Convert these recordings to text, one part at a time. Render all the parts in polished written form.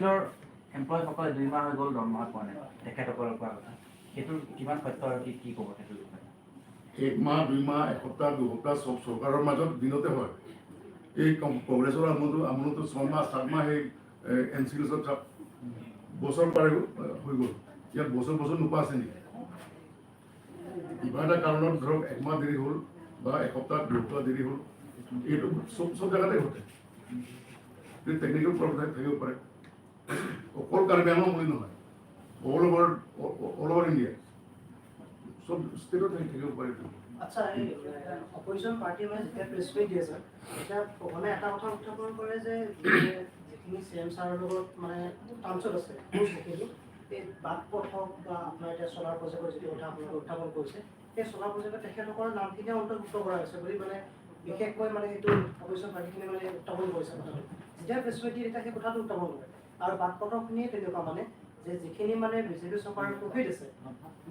এমপ্লয়সকলে 2 মাহ হৈ গ'ল, দৰমহা পোৱা নাই, তেখেতসকলৰ কোৱা কথা। সেইটো কিমান সত্য আৰু কি কি ক'ব সেইটোৰ বিষয়ে? এক মাহ, 2 মাহ, এসপ্তাহ, 2 সপ্তাহ চব চৰকাৰৰ মাজত দিনতে হয়। এই কংগ্ৰেছৰ আমোলতো 6 মাহ, 7 মাহ সেই এন চি চব বছৰ পাৰ হৈ গ'ল। ইয়াত বছৰ বছৰ নোপোৱা আছে নেকি? কিবা এটা কাৰণত ধৰক একমাহ দেৰি হ'ল বা এসপ্তাহ, 2 সপ্তাহ দেৰি হ'ল, এইটো চব চব জেগাতে ঘটে। টেকনিকেল প্ৰব্লেম থাকিব পাৰে। অকল কাৰ্বি আংলং বুলি নহয়, অল অভাৰ ইণ্ডিয়া চব ষ্টেটত থাকিব পাৰে এইটো। আচ্ছা, এই অপজিশ্যন পাৰ্টীয়ে মানে যেতিয়া প্ৰেছ মিট দিয়ে ছাৰ, তেতিয়া মানে এটা কথা উত্থাপন কৰে যে মানে যিখিনি চি এম ছাৰৰ লগত মানে টাৰ্মছত আছে সেইখিনি এই বাট পথ হওক বা আপোনাৰ এতিয়া চ'লাৰ প্ৰজেক্টৰ যিটো কথা আপোনালোকে উত্থাপন কৰিছে, সেই চ'লাৰ প্ৰজেক্টত তেখেতসকলৰ নামখিনি অন্তৰ্ভুক্ত কৰা হৈছে বুলি মানে বিশেষকৈ মানে সেইটো অপজিশ্যন পাৰ্টীখিনি মানে উত্থাপন কৰিছে কথাটো। যেতিয়া প্ৰেছ মিট দিয়ে, তেতিয়া সেই কথাটো উত্থাপন কৰে। আৰু বাট পথৰখিনিয়ে তেনেকুৱা মানে যে যিখিনি মানে বিজেপি চৰকাৰৰ প্ৰফিট আছে,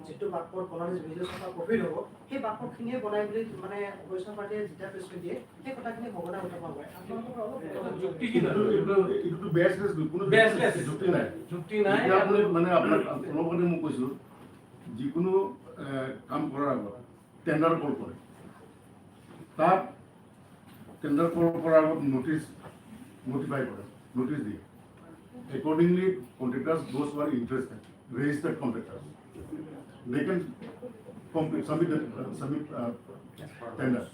যিটো বাট পথ বনালে বিজেপি চৰকাৰ প্ৰফিট হ'ব, সেই বাট পথখিনিয়ে বনাই বুলি মানে অপজিশ্যন পাৰ্টীয়ে যেতিয়া প্ৰেছ মিট দিয়ে, সেই কথাখিনি সঘনাই উত্থাপন কৰে। আপোনালোকৰ অলপ যুক্তি কি? এইটোতো বেচলেছ, কোনো Baseless. যুক্তি নাই। যুক্তি নাই। এতিয়া আপুনি মানে আপোনাক অলপ আগতে মই কৈছোঁ, যিকোনো কাম কৰাৰ আগত টেণ্ডাৰ কল কৰে। তাত টেণ্ডাৰ কল কৰাৰ আগত নটিচ নটিফাই কৰে, নটিচ দিয়ে। Accordingly, contractors, those are interested, registered contractors, they can complete submit tender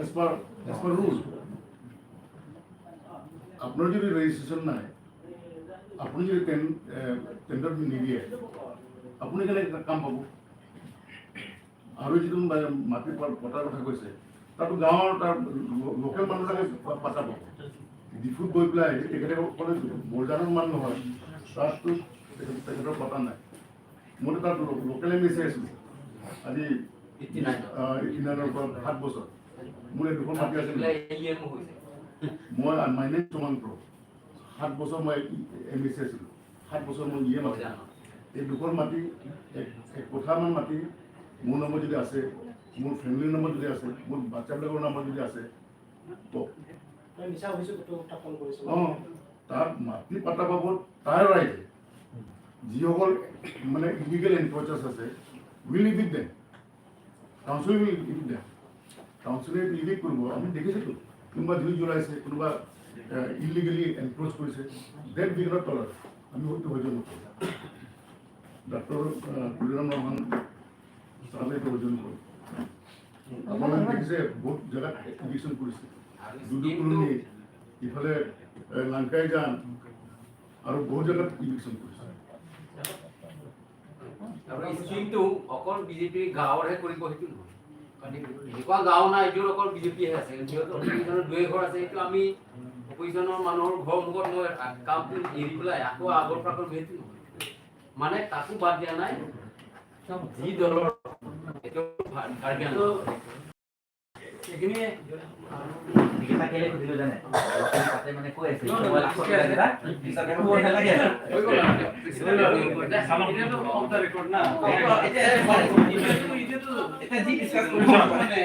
as per rule. আপোনাৰ যদি ৰেজিষ্ট্ৰেশ্যন নাই, আপুনি যদি টেণ্ডাৰ নিদিয়ে, আপুনি কেনেকৈ কাম পাব? আৰু যিটো মাটি পটাৰ কথা কৈছে, তাতো গাঁৱৰ তাৰ লোকেল মানুহবিলাকে পাতা পাব। ডিফুত গৈ পেলাই তেখেতসকলে বৰজানৰ মানুহ নহয়, তাততো তেখেতৰ পতা নাই। মইতো তাত লোকেল এম এ চি আছিলোঁ আজি 89। 89ৰ পৰা 7 বছৰ। মোৰ এই দুখন মাটি আছিল। মই মাইনে চমাংক্ৰ, 7 বছৰ মই এম এ চি আছিলোঁ, 7 বছৰ মই ই এম আছিলোঁ। এই দুখন মাটি, এক এক কোঠামান মাটি মোৰ নামত যদি আছে, মোৰ ফেমিলিৰ নামত যদি আছে, মোৰ বাচ্চাবিলাকৰ নামত যদি আছে, কওক। মানে মিছা অভিযোগ উত্থাপন কৰিছে। অঁ, তাত মাটি পাতা পাব তাৰ ৰাইজে। যিসকল মানে ইলিগেল এনক্ৰচাৰ্ছ আছে, will evict them, council will evict them. কাউন্সিলে ইভিক্ট কৰিব। আমি দেখিছোঁতো, কোনোবা জুই জ্বলাইছে, কোনোবা ইলিগেলি এনক্ৰচ কৰিছে। That we cannot tolerate. আমি হয়তো সহ্য নকৰোঁ। ডাক্তৰ তুলিৰাম ৰহমান ছাৰে এইটো সহ্য নকৰোঁ। আপোনালোকে দেখিছে, বহুত জেগাত ইভিকশ্যন কৰিছে। দুদু কলোনী, ইফালে লাংকাইজান আৰু বহুত জেগাত ইভিকশ্যন কৰিছে। আৰু স্কিমটো অকল বিজেপিৰ গাঁৱৰহে কৰিব সেইটো নহয়। কাৰণ এনেকুৱা গাঁও নাই য'ত অকল বিজেপিহে আছে। যিহেতু অপজিশ্যনৰ দুই ঘৰ আছে, সেইটো আমি অপজিশ্যনৰ মানুহৰ ঘৰ মুখত মই কামটো এৰি পেলাই আকৌ আগৰ পৰা কৰিম সেইটো নহয়। মানে কাকো বাদ দিয়া নাই, যি দলৰ এইটো কাৰ্বি আংলং। এইখিনিয়ে। নিকেতা কেলে সুধিলো জানে? তাতে মানে কৈ আছে। নহয়, নহয়, ঠিকে আছে। পিছত ক'ব নালাগে। হৈ গ'ল আৰু। এতিয়াতো অফ the record না। এতিয়া এতিয়াতো এতিয়া যি ডিছকাছ কৰিব মানে